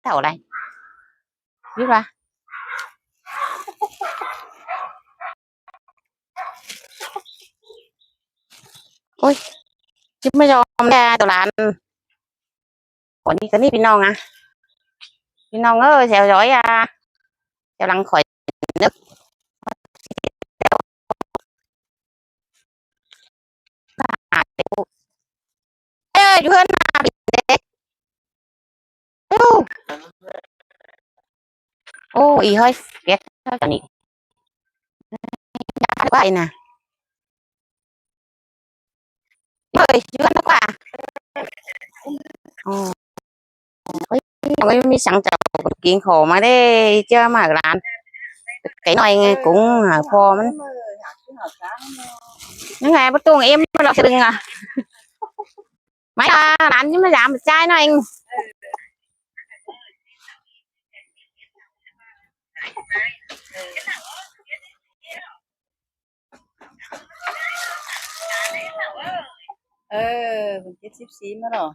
ເທົ່າໃດ ຢູ່ວ່າ ໂອ້ຍ ຊິມາຍອມແດ່ໂຕຫຼານ. ກອນນີ້ກະນີ້ພີ່ນ້ອງອະ ພີ່ນ້ອງເອີຍ ແຖວຢອຍອະ ແຖວຫຼັງຂ້ອຍເດີ ເອີ ຢູ່ເຮືອນໜ້າເດ້ ໂອ້ ອີ່ຫ້ອຍແກັດເທົ່ານີ້ ໄວ້ນະ ເອີຍ ຢູ່ນຳກວ່າ ໂອ້ຍ ໂອ້ຍ ມີສັງເຈົ້າ ກິນຂໍມາເດ້ ເຈົ້າມາຫຼານ ໄກ່ນ້ອຍໄງ ກົງຫາພໍ່ມັນ ຍັງໄງບໍ່ຕຸງເອັມ ລອກສະດຶງອະ. ມາຫຼານ ມາຢາມຊາຍໜ້ອຍ ເອີ ເຈັດສິບສີ່ມາເນາະ.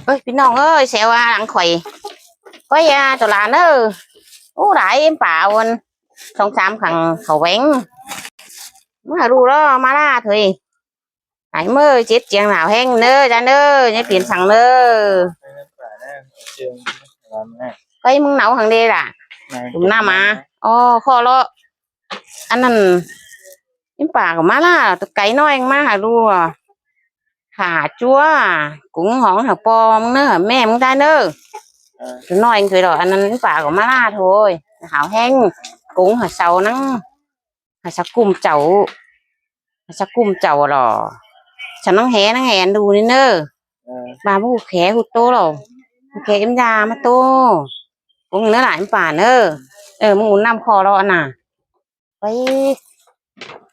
ເອີຍ ພີ່ນ້ອງເອີຍ ແຊວວ່າຫຼັງຂ້ອຍ ຂ້ອຍອາໂຕຫຼານເອີ ໂອ້ ຫຼາຍ ປາເອົາອັນ ສອງສາມຂັງເຂົ້າແຫວງ ມາດູລໍມາລາເທີຍ ຫຼາຍມື້ເຈັດຈຽງໜາວແຮງເດີ ຈານເດີ ຢ່າປ່ຽນສັງເດີ ໄກ່ມຶງເນົາຫັ້ນເດ້ລະ ຕຸ່ມນ້ຳມາ ອໍ ຂໍເລາະ ອັນນັ້ນ ອີ່ປາກໍມາລາ ໂຕໄກ່ນ້ອຍມາຫາລູກ ຂາຈົວ ກຸງຫອງຫາພໍ່ມຶງເນີ ແມ່ມຶງໄດ້ເນີ ເອີ ໂຕນ້ອຍເຄີຍດອກ ອັນນັ້ນ ອີ່ປາກໍມາລາໂທຍ ຫາວແຮງ ກຸງຫາເຊົານັງ ຫາສະກຸມເຈົ້າ ຫາສະກຸມເຈົ້າຫຼໍ່ ສະນັງແຫນັງແຫນດູນີ້ເນີ ເອີ ບາງຜູ້ແຂຫູໂຕຫຼໍ່ ແຂເອັມຢາມາໂຕ ກຸງເນີຫຼາຍ ອີ່ປາເນີ ເອີ ມຶງອຸ່ນນ້ຳຄໍລອນນະ. ໄປ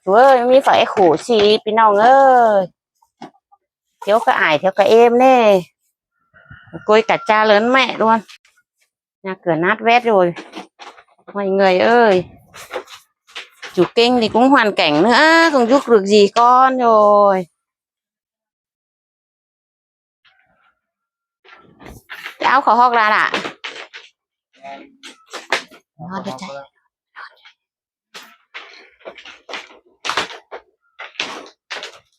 ໂອ້ຍ ມີໄຟໂຂສີພີ່ນ້ອງເອີຍ ທຽວກະອາຍ ທຽວກະເອມເນ ໂກຍກະຈາເລີນແມ່ດ້ວນ ຍາເກືອນາດແວດຢູ່ ຫ້ອຍເງີຍເອີຍ ຈູເກັ່ງດີກຸງຫວານແກ່ງເນ ອາ ກຸງຈຸກລຶກດີກ່ອນໂອ້ຍ. ເອົາເຂົ້າຮອກລະລະ ນອນເດີຈ້ະ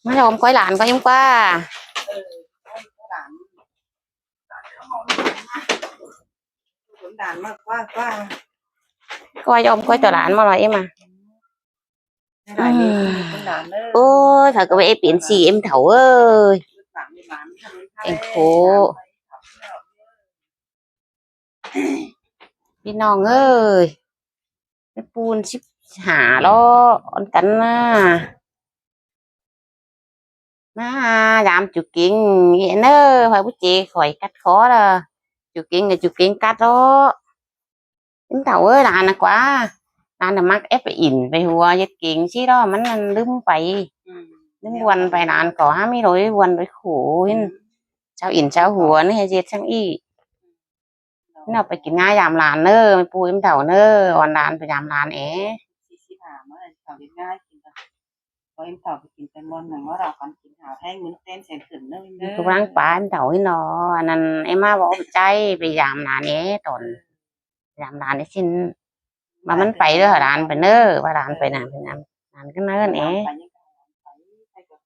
ມາລອມກ້ອຍຫຼານກ່ອນຍັງກວ່າ ເອີ ຫຼານ ຫຼານມາກກວ່າ ກວ່າ ກ້ອຍອອມກ້ອຍໂຕຫຼານມາລອຍເອມາ. ອືມ ໂອ້ຍ ຂ້ອຍກໍບໍ່ໄດ້ເປັນສີ່ເອັມເຖົ້າເອີຍ ແອງໂຄ ພີ່ນ້ອງເອີຍ ແມ່ປູນສິບຫ້າເລາະກັນນາ ມາຢາມຈຸເກັງເອີ ໃຜບໍ່ເຈຂ້ອຍກັດຄໍລະ ຈຸເກັງກໍຈຸເກັງກັດເລາະ. ອິນເຖົ້າເອີຍ ຫຼານນະກວ່າ ຫຼານນະມັກແອບໄປອິນໄປຫົວເຮັດເກັງຊີ້ດອກ ມັນລືມໄປ ອືມ ລືມບ່ອນໄປ ຫຼານກໍຫາມີໂດຍບ່ອນໂດຍໂຂ ອືມ ເຊົາອິນເຊົາຫົວນີ້ ເຮັດຈັ່ງອີກ ເນາະ ໄປກິນງາຍາມຫຼານເດີ ແມ່ປູອິນເຖົ້າເດີ ອອນຫຼານໄປຍາມຫຼານແອ ສີ່ສິບຫ້າ ມາເຂົ້າກິນງາຍກິນ ພໍເຫັນເຂົາໄປກິນແຕງໂມໜຶ່ງ ວ່າລາວກັນກິນຫາວແຮງ ມື້ແຕ່ງແສງຂຶ້ນເດີ ກຳລັງປານເຖົ້ານີ້ເນາະ ອັນນັ້ນ ໄອ້ມາເວົ້າໃຈໄປຢາມຫຼານແດ່ຕອນ ເອີ ຢາມຫຼານໄອ້ຊິນ ວ່າມັນໄປເດີ ຫຼານໄປເດີ ວ່າຫຼານໄປນະ ເອີ ຫຼານກໍມາເອີ້ນແດ່ ໄປຍັງໄປ ໄປ ໄປກໍ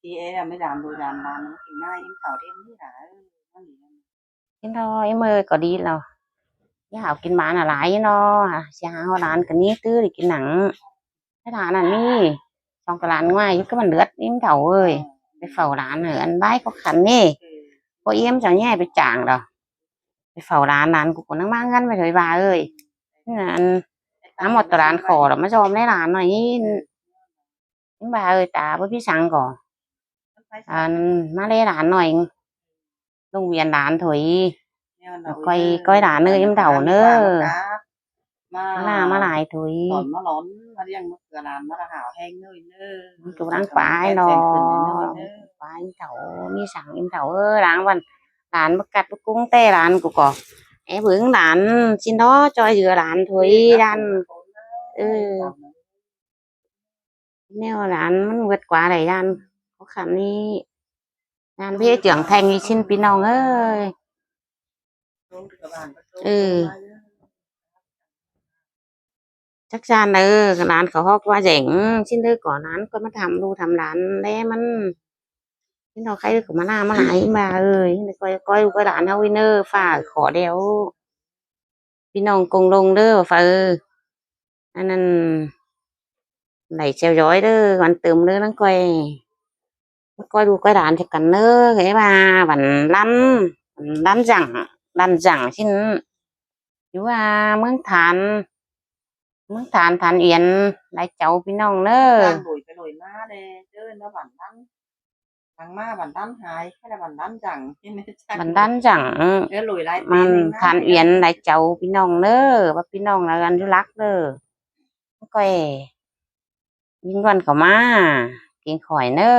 ທີ່ແອໄປຢາມດູຢາມຫຼານ ມັນກິນງ່າຍ ອີ່ເຖົ້າເດ້ນີ້ລະ ເອີ ມັນດີ ກິນດອກ ອີ່ເມີກໍດີແລ້ວ ຢ່າເອົາກິນບານອາຫຼາຍເນາະ ຊິຫາເຮົາຫຼານກໍນີ້ຕື້ໄດ້ກິນໜັງ ໃຫ້ຫຼານນັ້ນມີສອງກະຫຼານງ່າຍຢູ່ ກໍມັນເລືອດອີ່ເຖົ້າເອີຍ ໄປເຝົ້າຫຼານເອີ ອັນບາຍກໍຂັນນີ້ ບໍ່ອີ່ມເຈົ້າແຍ່ໄປຈ້າງດອກ ໄປເຝົ້າຫຼານ ຫຼານກູກໍນັ່ງມາເຮືອນໄປເຖິງວ່າເອີຍ ອັນ ຫາໝົດຕະຫຼານຂໍລະມາຊອມໃນຫຼານໜ້ອຍ ນີ້ ນີ້ວ່າເອີຍ ຕາບໍ່ມີສັງກໍ ອັນ ມາແລຫຼານໜ້ອຍ ລົງວຽນຫຼານໂຖຍ ແມ່ນລະ ກ້ອຍ ໂອ້ຍ ກ້ອຍຫຼານເດີ ອີ່ເຖົ້າເດີ ມາ ມາຫຼາ ມາຫຼາຍໂຖຍ ຕອນມາຫຼອນ ມາລ້ຽງມາເກືອຫຼານ ມາລະຫາວແຮງເດີ ມັນກຳລັງປາຍເນາະ ປາຍເຖົ້າ ມີສັງອີ່ເຖົ້າເອີຍ ຫຼາງວັນ ຫຼານບໍ່ກັດບໍ່ກຸງແຕ່ຫຼານກູກໍ ແອບເບິ່ງຫຼານ ຊິເນາະ ຈອຍເຫຼືອຫຼານໂຖຍ ຢ້ານ ເອີ ແນວຫຼານມັນເບິດກວ່າໄດ້ຢ້ານ ເຂົາຄັນນີ້ ງານເພເຈືອງແທ່ງອີຊິນ ພີ່ນ້ອງເອີຍ. ເອີ ຈັກຊານເດີ ຫຼານເຂົາຮອກວ່າແຢງຊິນເດີ ກໍຫຼານກໍມາຖາມລູກຖາມຫຼານແລມັນ. ຊິນເອົາໄຂ່ກໍມາໜ້າມາຫຼາຍ ອີ່ມາເອີຍ ໄດ້ກ້ອຍ ກ້ອຍລູກກ້ອຍຫຼານເຮົາອີເນີ ຝາກຂໍແດ່ວ ພີ່ນ້ອງກົງລົງເດີ ຝາກ ອັນນັ້ນ ໄຫຼແຊວຍ້ອຍເດີ ວັນເຕີມເດີ ນາງກ້ອຍ ມາກ້ອຍລູກກ້ອຍຫຼານໃສ່ກັນເດີ ເອີ ວ່າວັນລັນ ວັນລັນຈັງ ລັນຈັງຊິນ ຢູ່ວ່າເມືອງຖານ ເມືອງຖານ ຖານອຽນ ຫຼາຍເຈົ້າ ພີ່ນ້ອງເດີ ການໂຫຼຍໄປໂຫຼຍມາແດ່ເດີ ເນາະ ບັນດັນ ຫຼັງມາບັນດັນຫາຍ ແຄ່ບັນດັນຈັງ ບັນດັນຈັງ ເອີ ໂຫຼຍຫຼາຍປີ ມັນຖານອຽນ ຫຼາຍເຈົ້າ ພີ່ນ້ອງເດີ ວ່າພີ່ນ້ອງລາວຢູ່ຫຼັກເດີ ຂ້ອຍ ຍິງກ່ອນເຂົ້າມາ ເກງຂ້ອຍເນີ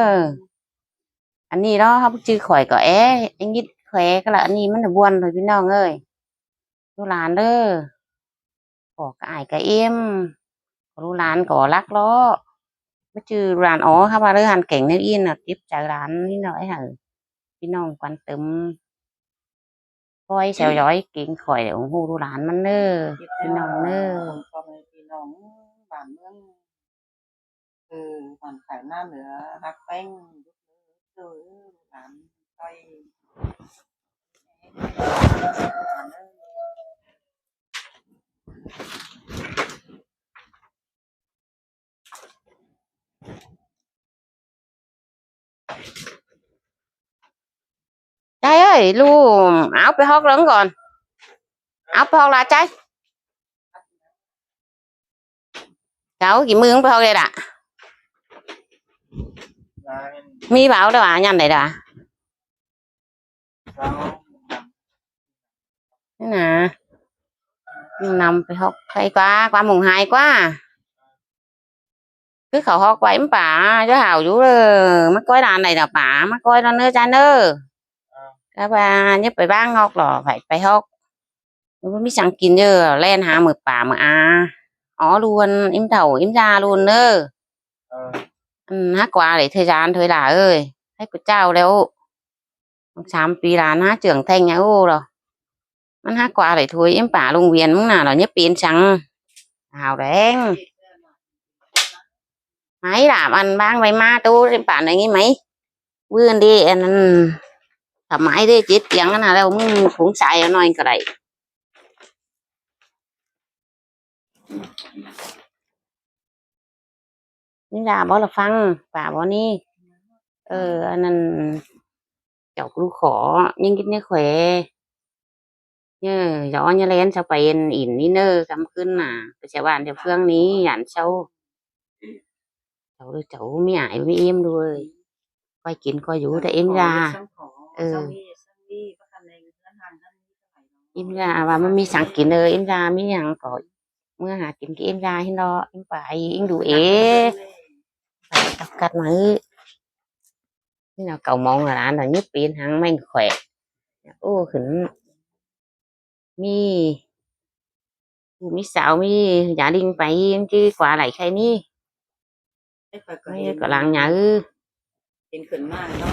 ອັນນີ້ເນາະ ເຮົາບໍ່ຈື່ຂ້ອຍກໍແອ ໄອ້ຍິດແຂວກໍລະ ອັນນີ້ມັນລະບ່ວນເລີຍ ພີ່ນ້ອງເອີຍ ລູກຫຼານເດີ ພໍ່ກໍອ້າຍກໍເອັມ ລູກຫຼານກໍລັກເລາະ ບໍ່ຈື່ຫຼານ ອໍ ເຮົາວ່າເລີຍ ຫັນແກງແນວອີ່ນນະ ເຈັບໃຈຫຼານນີ້ເນາະ ໃຫ້ພີ່ນ້ອງກວນຕື່ມ ກ້ອຍແຊວຍ້ອຍເກງຂ້ອຍ ໂອ້ໂຫ ລູກຫຼານມັນເນີ ພີ່ນ້ອງເນີ ພໍ່ແມ່ພີ່ນ້ອງ ບ້ານເມືອງ ເອີ ບ້ານຂາຍໜ້າເໜືອ ຮັກແປ້ງ ລູກເອີຍ ຫຼານກ້ອຍ ໃຈເອີຍ ລູກ ເອົາໄປຮອກເລີງກ່ອນ ເອົາໄປຮອກລະໃຈ ເອົາກີ່ມື້ໄປຮອກເດລະ ມີບໍ່ເອົາດອກ ຍາມໃດດອກ ນີ້ນະ ນຳໄປຮອກໄຂ່ກວ່າ ກວ່າມຸງຫາຍກວ່າ ຄືເຂົາຮອກໄວ້ ມັນປາ ຈະຫາວຢູ່ເດີ ມາກ້ອຍລານໃດນະປາ ມາກ້ອຍລານເນີຈານເນີ ແລ້ວວ່າຢ່າໄປວາງຮອກຫຼໍ ໄປ ໄປຮອກ ມັນບໍ່ມີສັງກິນເດີ ແລ່ນຫາມື້ປາມື້ອາ ອໍ ລວນ ອີ່ມເຖົ້າ ອີ່ມຢາລວນເດີ ເອີ ອັນ ຫາກວ່າເລີຍເທີຍານເທີຍຫຼາເອີຍ ໃຫ້ພະເຈົ້າແລ້ວ ສາມປີຫຼານຫາເຈືອງແທ່ງຫຍັງ ໂອ້ ລະ ມັນຫາກວ່າໄດ້ຖ້ວຍ ເອັມປາໂລງວຽນມຶງນະ ລະຍັງເປັນສັງ ຫາວແດງ ໄມ້ລະ ມັນວາງໄວ້ມາໂຕ ເອັມປາໄດ້ຍິນໄໝ? ວືນເດ ອັນນັ້ນ ຜ້າໄມ້ເດ ເຈັດຕຽງຫັ້ນນະ ແລ້ວມຶງຜົງສາຍເອົາໜ້ອຍກໍໄດ້ ນີ້ລະບໍ່ລະຟັງ ປາບໍ່ນີ້ ເອີ ອັນນັ້ນ ເຈົ້າກະລູກຂໍ ຍິງກິນໃນແຂວ ເອີ ຢ່າອ່ອນຢ່າແລນ ເຈົ້າໄປອັນອິນນີ້ເນີ ກຳຄືນນະ ໄປແຊວບ້ານແຊວເຟືອງນີ້ ຢ້ານເຊົາ ເຈົ້າ ເຈົ້າມີອາຍມີເອມດ້ວຍ ຂ້ອຍກິນຂ້ອຍຢູ່ ແຕ່ເອມຢາ ເອີ ເອີ ເອັມຢາວ່າມັນມີສັງກິນເດີ ເອັມຢາມີຫຍັງກໍເມືອຫາກິນກິນ ເອັມຢາເຫັນເນາະ ເອັມປາ ເອັງດູເອ ກັດມາ ນີ້ນະ ເກົ້າໂມງລະນະ ຍິບປີນຫາງແມ່ງແຂວະ ໂອ້ ຂຶ້ນ ມີຜູ້ມີສາວ ມີຢາລິງໄປ ມັນຈື່ກວ່າໄຫຼໄຂ່ນີ້ ເອີ ກໍລາງຫຍັງ ເອີ ເຫັນຂຶ້ນມາເນາະ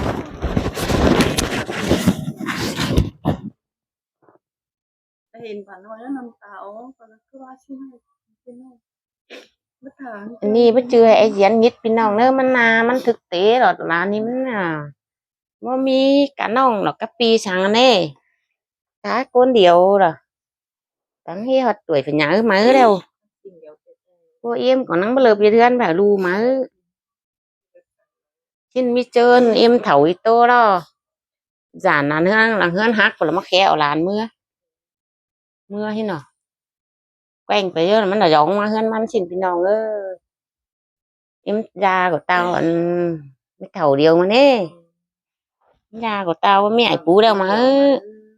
ເຫັນປານ້ອຍແລ້ວນ້ຳຕາອອກ ກໍຄືວ່າຊິໃຫ້ ອັນນີ້ບໍ່ຈື່ໄອ້ຫຍັງນິດ ພີ່ນ້ອງເນີ ມັນນາ ມັນຖືກເຕະຫຼອດລານີ້ ມັນນາ ບໍ່ມີກະໜ່ອງດອກ ກະປີສັງເດ້ ຕາຄົນດຽວລະ ຕັ້ງເຮຮອດຕວຍເປັນຫຍັງ ເອີ ມາເອີແລ້ວ ພວກເອັມກໍນັ່ງບໍ່ເລີບຢູ່ເຮືອນ ແບບລູມາເອີ ຊິນມີເຈີນ ເອັມເຖົ້າອີໂຕລະ ຢ້ານອັນເຮືອນ ຫຼັງເຮືອນຫັກ ເພິ່ນລະມາແຄເອົາຫຼານເມືອ ເມືອເຫັນເນາະ ແກວ່ງໄປເດີ ມັນລະຢອງມາເຮືອນມັນຊິນ ພີ່ນ້ອງເອີຍ ເອັມຢາກໍເຕົາ ອັນ ແມ່ເຖົ້າດຽວມາເດ້ ຢາກໍເຕົາ ແມ່ໄອ້ປູແລ້ວມາເອີ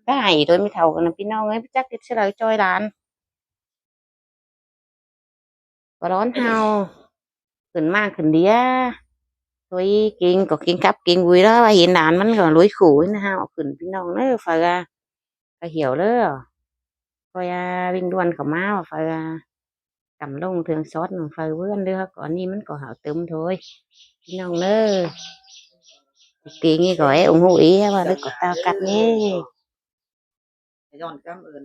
ກໍໃຫ້ໂດຍແມ່ເຖົ້າກັນນະ ພີ່ນ້ອງເອີຍ ຈັກເຮັດຈັ່ງໃດຈ່ອຍຫຼານ ກໍຮ້ອນເຮົາ ຂຶ້ນມາຂຶ້ນເດຍ ໂດຍເກັ່ງກໍເກັ່ງກັບເກັ່ງບຸຍ ແລ້ວວ່າເຫັນຫຼານມັນກໍລຸຍຂູ່ນະ ເຮົາເອົາຂຶ້ນ ພີ່ນ້ອງເອີຍ ຝາກ ກະຫຽວເລີ ຂ້ອຍ ອາ ວິ່ງດ່ວນເຂົ້າມາວ່າ ໄຟວ່າ ກຳລົງເທິງຊອດໜອງໄຟເວີນເດີ ເຮົາກໍອັນນີ້ມັນກໍຫາວຕຶມໂທຍ ພີ່ນ້ອງເດີ. Kỳ nghi gọi ủng hộ ý mà nó có tao cắt nhé. ຍ້ອນກຳເອີ້ນ